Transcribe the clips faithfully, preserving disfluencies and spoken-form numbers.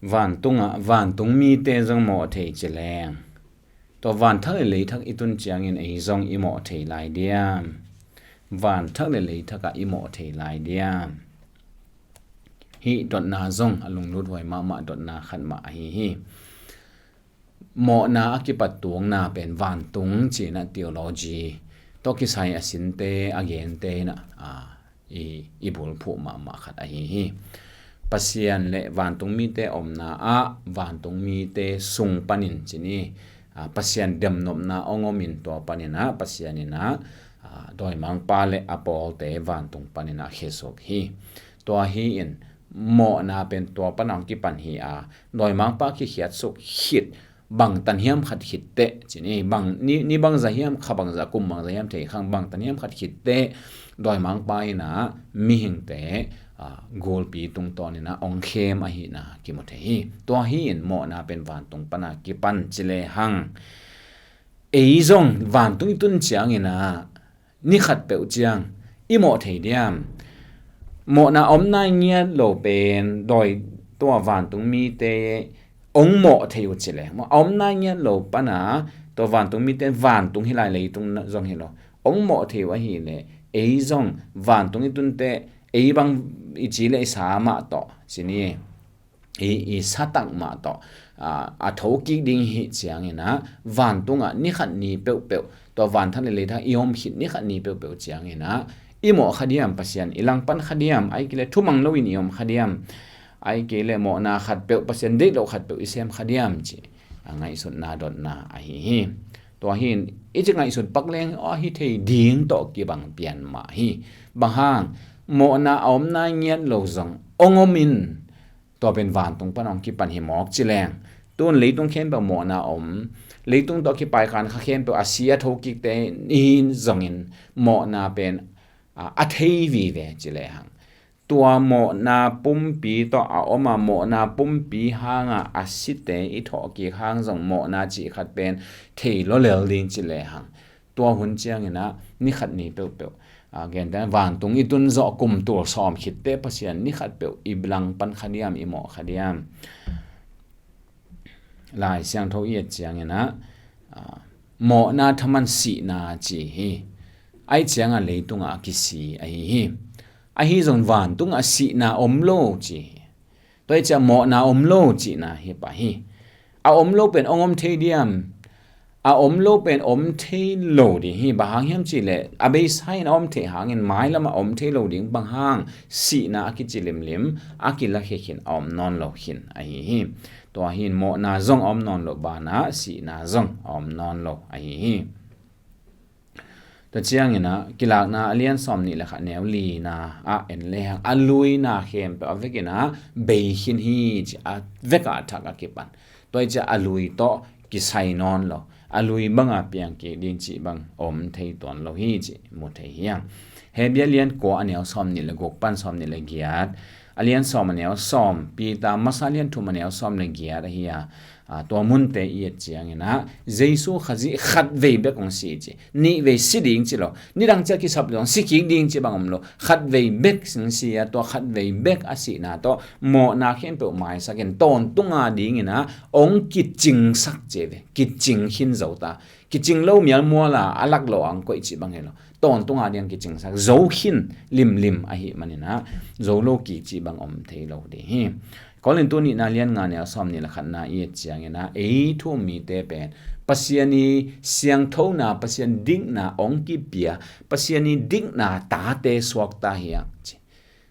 Vantungah vantung mite zong mawh thei ci leng, tua vanthak le leithak i tun ciangin ei zong i mawh thei lai diam? Vanthak le leithakah i mawh thei lai diam? Hih dotna zong a lunglut huai mahmah dotna khat mah ahi hi. Mawhna a kipat tuakna pen vantung cihna theology tawh kisai a sinte a gente inah, a, i, i bulphuh mahmah khat ahi hi. Pasian le vantung mite omna ah vantung mite sung panin ci ni, a, Pasian demnopna hong omin tua paninah Pasian inah, a, dawimangpa le a pawlte vantung paninah khesuk hi. Tua hi-in mawhna pen tua pana hong kipan hi a, dawimangpa kikhiatsuk khit bangtan hiam khat khitteh ci ni, bang, ni, ni bangza hiam, kha bangza, kum bangza hiam thei khang, bangtan hiam khat khitteh dawimangpa inah mihingte, a, gulpi tungtawn inah hong khem ahihna kimu thei hi. Tua hi-in mawhna pen vantung pana kipan ci lehang, ei zong vantung i tun cianginah ni khat peuh ciang i mawh thei diam? Mawhna om nai ngiat lo pen dawi tua vantung mite hong mawh thei uh ci leng, a om nai ngiat lo pana tua vantung mite vantung hi lai, leitung zong hi lo, hong mawh thei uh ahileh ei zong vantung i tunte ei bang i ci le i sa mah tawh ci ni, i, i satak mah tawh, a, a thokik ding hi cianginah vantungah ni khat ni peuhpeuh, tua vanthak le leithak i om khit ni khat ni peuhpeuh cianginah i mawh kha diam? Pasian i langpan kha diam? Ai kei le thumang loin i om kha diam? Ai kei le mawhna khat peuh, Pasian deih loh khat peuh i sem kha diam? Ci a ngaihsutna dotna ahi hi. Tua hi-in i ci ngaihsut pak leng ahi thei ding tawh kibang pian mah hi. Bang hang? Mawhna a om nai ngiat lo zong hong omin tua pen vantung pan hong kipan hi mawk ci leng, tun leitung khempeuh mawhna om, leitung tawh kipaikhan kha khempeuh a si a thokikte i hi zongin mawhna pen, a, a thei vive ci lehang, tua mawhna pumpi tawh a om a, mawhna pumpi hanga a site i thawhkik hang zong mawhna cih khat pen thei lo lel ding ci lehang, tua hun cianginah ni khat ni peuhpeuh, a, gentehna vantung i tun zawh kum tul sawm khitteh Pasian ni khat peuh i langpan kha diam, i mawh kha diam? Lai Siangtho i et cianginah, a, mawhna thaman sihna ci hi. Ai cianga leitungah a kisi ahi hi. Ahi zong vantungah sihna om lo ci hi. Tua hi ciah mawhna om lo cihna hi pah hi. A om lo pen hong om thei diam? A om lo pen om thei lo ding hi. Bang hang hiam cihleh a beisa in a om theih hangin mailamah a om thei lo ding. Bang hang? Sihna a kici limlim, a kilakhia khin, a om nawn lo khin ahi hi. Tua hi-in mawhna zong a om nawn lo banah sihna zong a om nawn lo ahi hi. Tua cianginah Kilakna a lian sawm nih le khat neu lina ah en lehang a luina khempeuh a vekinah bei khin hi ci, a vekah a thak a kipan. Tua hi ciah a lui tawh kisai nawn lo, a lui banga piang kik ding cih bang om thei tuan lo hi cih mu thei hiang. Hebru a lian kua a neu sawm nih le guk pan sawm nih le giat, a lian sawm a neu sawm, Peter masa lian thum a neu sawm le giat ahi a, a, tua munte i et cianginah Jesu Khazih khat vei bek hong si ci, nih vei si ding ci lo, nidang ciah kisap lo, si kik ding ci bang om lo, khat vei bek hong si a, tua khat vei bek a sihna tawh mawhna khempeuh maisakin tawntunga dinginah hong kicingsak ci ve, kicing khin zo ta, kicing lo mialmuala a lak lo ang koih ci bang hi lo. Tawntunga ding kicingsak zo khin limlim ahi maninah zo lo kik ci bang om thei lo ding hi. Korintu nihna lian nga neu sawm nih le khatna i et cianginah ei thu-um mite pen Pasian i siangthona, Pasian dikna hong kipia, Pasian i dikna tate suakta hi ang ci.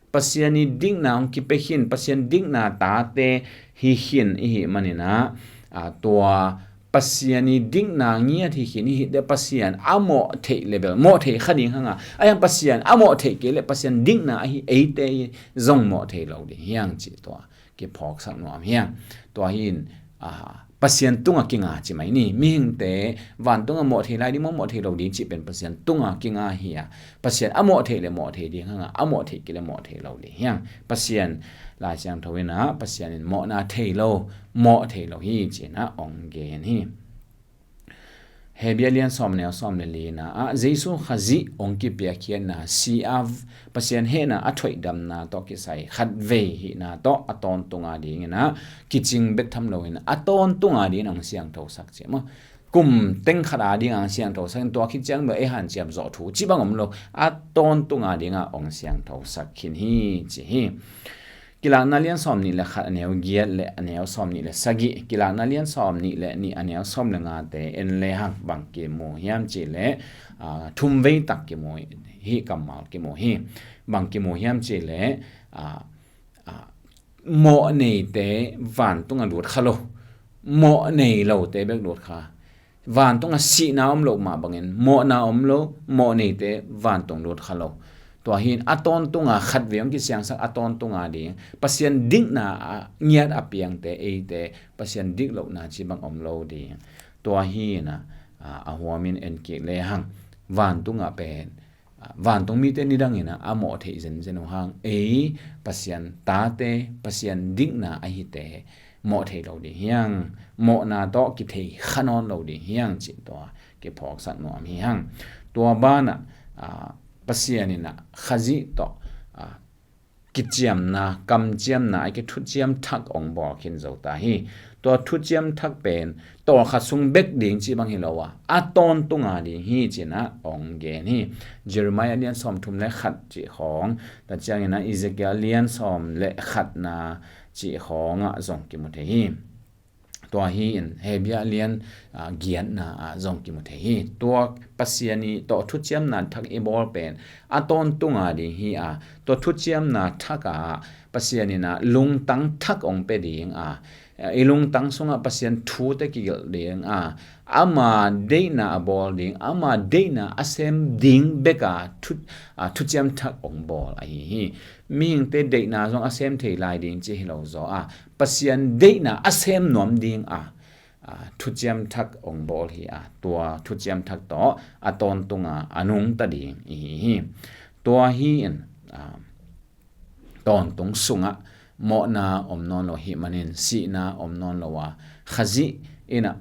Pasian i dikna hong kipia khin, Pasian dikna tate hi khin i hih maninah, a, tua Pasian i dikna ngiat hi khin i hih teh Pasian a mawh theih le bel mawh thei kha ding hanga, a hiang Pasian a mawh theih kei le Pasian dikna ahi eite zong mawh thei lo ding hiang cih tua kiphawksak nuam hiang. Tua hi-in, a, Pasian tunga kinga ci mai ni. Mihingte vantunga mawh thei lai ding maw, mawh thei lo ding cih pen Pasian tunga kinga hi a, Pasian a mawh theih le mawh thei ding hanga, a mawh theih kei le mawh thei lo ding hiang. Pasian Lai Siangtho inah Pasian in mawhna thei lo, mawh thei lo hi ci-inah hong gen hi. Hebrew lian sawm neu sawm le lina ah Jesu Khazih hong kipiakkhiatna, si a Pasian hehna a thoihdamna tawh kisai khatvei hihna tawh a tawntunga dingin ah kicing bek tham loin a tawntunga dingin hong siangthosak ci maw. Kum teng khat a ding hong siangthosak in tua khit ciang bel ei hanciam zawh thu ci bang om lo, a tawntunga dingah hong siangthosak khin hi ci hi. Kilakna lian sawm nih le khat a neu giat le a neu sawm nih le sagih, Kilakna lian sawm nih le nih a neu sawm le ngate en le hang bang kimu hiam ci le, ah, thum vei tak kimu hi, kammal kimu hi. Bang kimu hiam ci le, ah, ah, mawh neite vantung a lut kha lo, mawh nei lote bek lut kha. Vantungah sihna om loh mah bangin mawhna om lo, mawh neite vantung lut kha lo. Tua hi in a tawntunga khatvei hong kisiangsak a tawntunga ding, Pasian dikna a ngiat a piangte eite Pasian diklohna ci bang om lo ding. Tua hi in ah, a huamin en kik le hang, vantungah pen, ah, vantung mite nidangin ah a mawh theih zenzen uh hang, ei Pasian tate, Pasian dikna a hite mawh thei lo ding hiang, mawhna tawh kithei kha nawn lo ding hiang cih tua kiphawksak nuam hi hang. Tua banah, ah, Pasian in ah Khazih tawh, ah, kiciamna, kamciamna, a kei thuciam thak hong bawl khin zo ta hi. Tua thuciam thak pen tawlkhat sung bek ding cih bang hi lo a, a tawntunga ding hi ci in ah hong gen hi. Jeremiah lian sawm thum le khat cih khawng, tua ciangin ah Ezekiel lian sawm le khatna cih khawngah zong kimu thei hi. Tua hi in Hebrew lian, ah, giatna ah zong kimu thei hi. Tua Pasian i tawh thuciamna thak i bawl pen a tawntunga ding hi a, tua thuciamna thak ah Pasian in ah lungtang thak hong pia ding a, i lungtang sungah Pasian thute kigelh ding a, ama deihna a bawl ding, ama deihna a sem ding bek a thu, ah, thuciam thak hong bawl ahi hi. Mihingte deihna zong a sem thei lai ding ci hi lo zaw a, Pasian deihna a sem nuam ding a, ah, thuciam thak hong bawl hi a, tua thuciam thak tawh a tawntunga a nungta ding i hi hi. Tua hi in, ah, tawntung sungah mawhna om nawn lo hi manin, sihna om nawn lo a, Khazih in ah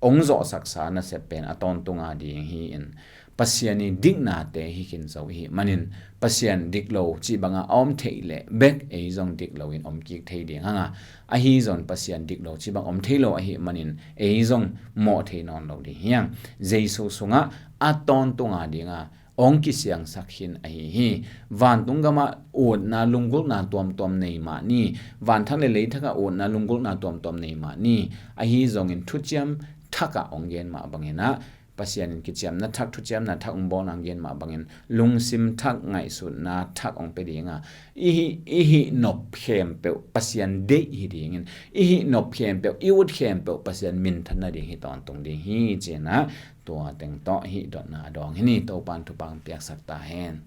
hong zawhsaksa nasep pen a tawntunga ding hi in, Pasian i diknate hi khin zo i hi manin, Pasian dik lo cih banga a om theih leh bek ei zong dik loin om kik thei ding hang a, ahi zong Pasian dik lo cih bang om thei lo ahi manin ei zong mawh thei nawn lo ding hiang. Jesu sungah a tawntunga dinga hong kisiangsak khin ahi hi. Vantung gamah utna lunggulhna tuamtuam nei mah ni, vanthak le leithakah utna lunggulhna tuamtuam nei mah ni, ahi zongin thuciam thakah hong gen mah bangin ah, Pasian in kiciamna thak, thuciamna thak hong bawlna hong gen mah bangin, lungsim thak, ngaihsutna thak hong pia ding a, i hih, i hih nop khempeuh Pasian deih hi dingin, i hih nop khempeuh, i ut khempeuh Pasian minthan nading hi tawntung ding hi ci in ah, tua teng tawh hih dotna a dawng hi ni. Topa'n thupha hong piaksak ta hen.